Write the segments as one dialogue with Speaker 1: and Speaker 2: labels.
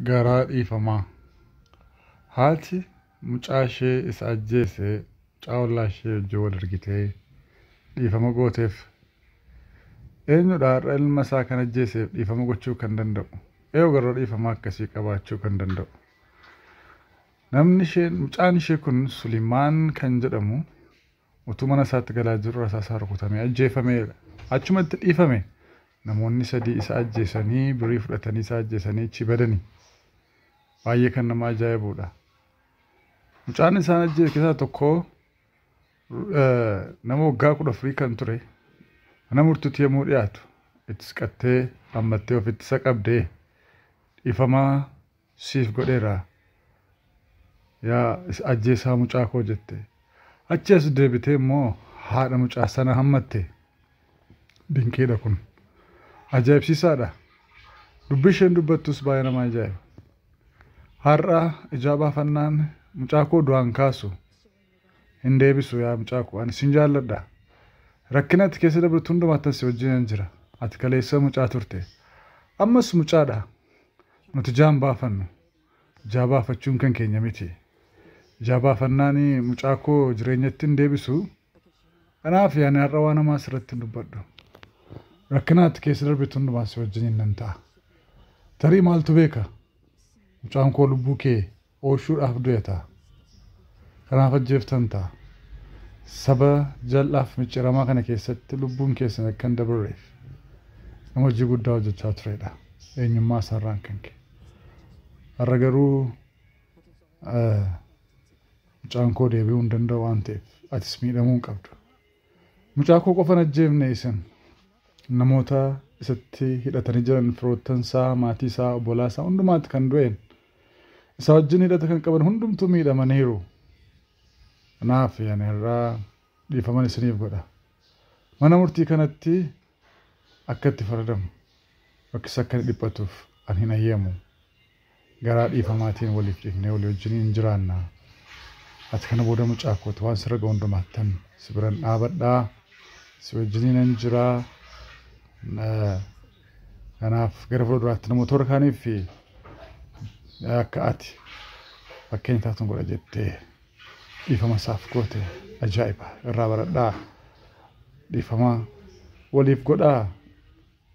Speaker 1: Garaa dhiifamaa. Haati mucaa ishee isa ajjeese mucaa ollaa ishee wajjin wal argitee dhiifama gooteef. Eenyudha har'a ilma isaa kan ajjeeseef dhiifama gochuu kan danda'u? Eenyu garuu dhiifama akkasii qabaachuu kan danda'u? Namni isheen mucaan ishee kun Sulimaan kan jedhamu utuu mana isaatti galaa jiru rasaasaan rukutamee ajjeefameedha. Achumatti dhiifame. Namoonni sadii isa ajjeesanii birrii fudhatanii isa ajjeesanii achi badani. Baay'ee kan nama ajaa'ibudha. Mucaan isaan ajjeese keessaa tokko nama waggaa 14 kan ture mana murtiitti yommuu dhiyaatu itti siqattee hammattee ofitti isa qabdee dhiifamaa siif godheera yaa ajjeesaa mucaa koo jette. Achi as deebitee immoo haadha mucaa sana hammatte. Dinqiidha kun. Ajaa'ibsiisaadha. Dubbii isheen dubbattus baay'ee nama ajaa'iba. Har'a ijaa baafannaan mucaa koo du'aan kaasu hin deebisu yaa mucaa koo ani sin jaalladha. Rakkina ati keessa dabartu hundumaatti si wajjin jira. Ati kaleessa mucaa turte. Ammas mucaadha. Nuti ijaan baafannu. Ijaa baafachuun kan keenya miti. Ijaa baafannaan mucaa koo jireenyatti hin deebisu. Kanaaf yaani har'a waan hamaa asirratti hin dubbadhu. Rakkina ati keessa darbitu hundumaa si wajjin nan ta'a. Tarii maaltu beeka? Mucaan koo lubbuu kee oolchuudhaaf du'e ta'a. Kanaaf ajjeeftan ta'a. Saba jal'aaf micciiramaa kana keessatti lubbuun keessan akka hin dabarreef nama hojii guddaa hojjechaa turedha. Eenyummaa isaarraan kan ka'e. Har'a garuu mucaan koo deebi'uu hin danda'u waan ta'eef atis miidhamuu hin qabdu. Mucaa koo qofan ajjeefne isin namoota isatti hidhatanii jiran firoottan isaa, maatii isaa, obbolaa isaa hundumaatti kan du'een isa wajjin hidhata kan qaban hundumtuu miidhamaniiru. Kanaaf ani har'aa dhiifaman isiniif godha. Mana murtii kanatti akka itti faradamu yookiis akka inni dhiphatuuf ani hin ayyamu. Garaa dhiifamaatiin waliif dhiifnee walii wajjin hin jiraanna. Ati kana booda mucaa kooti waan sirra ga'u hundumaattan si biran dhaabadhaa. Si wajjin nan jiraa. Kanaaf gara fuulduraatti namoota warra kaaniif akka ati fakkeenya taatuun godha jettee dhiifama isaaf goote ajaa'iba irraa baradhaa. Dhiifama waliif godhaa.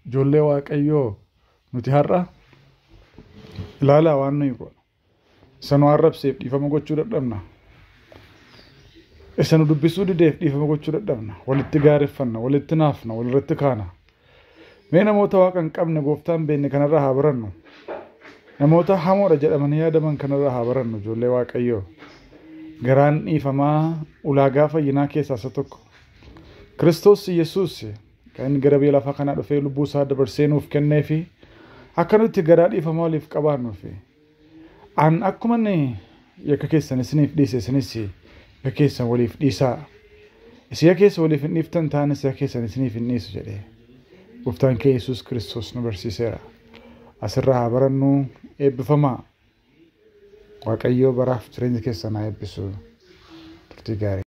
Speaker 1: Ijoollee Waaqayyoo nuti har'a ilaalaa waan nuyi goonu. Isa nu arrabseef dhiifama gochuu dadhabna. Isa nu dubbisuu dideef dhiifama gochuu dadhabna. Walitti gaareffanna, walitti naafna, walirratti kaana. Mee namoota waaqa hin qabne gooftaan beekne kanarraa haa barannu. Namoota hamoodha jedhamanii yaadaman kanarraa haa barannu ijoollee Waaqayyoo. Garaan dhiifamaa ulaagaa fayyinaa keessaa isa tokko. Kiristoos Yesuus kan inni gara biyya lafaa kanaa dhufee lubbuu isaa dabarsee nuuf kennee fi akka nuti garaa dhiifamaa waliif qabaannuu fi an akkuma inni yakka keessan isiniif dhiise isinis yakka keessan waliif dhiisaa. Isin yakka keessan waliif hin dhiiftan taanis yakka keessan isiniif hin dhiisu jedhee gooftaan kee Yesuus Kiristoos nu barsiiseera. Asirraa haa barannu eebbifamaa. Waaqayyoo baraaf jireenya keessan haa eebbisu. Turtii gaarii.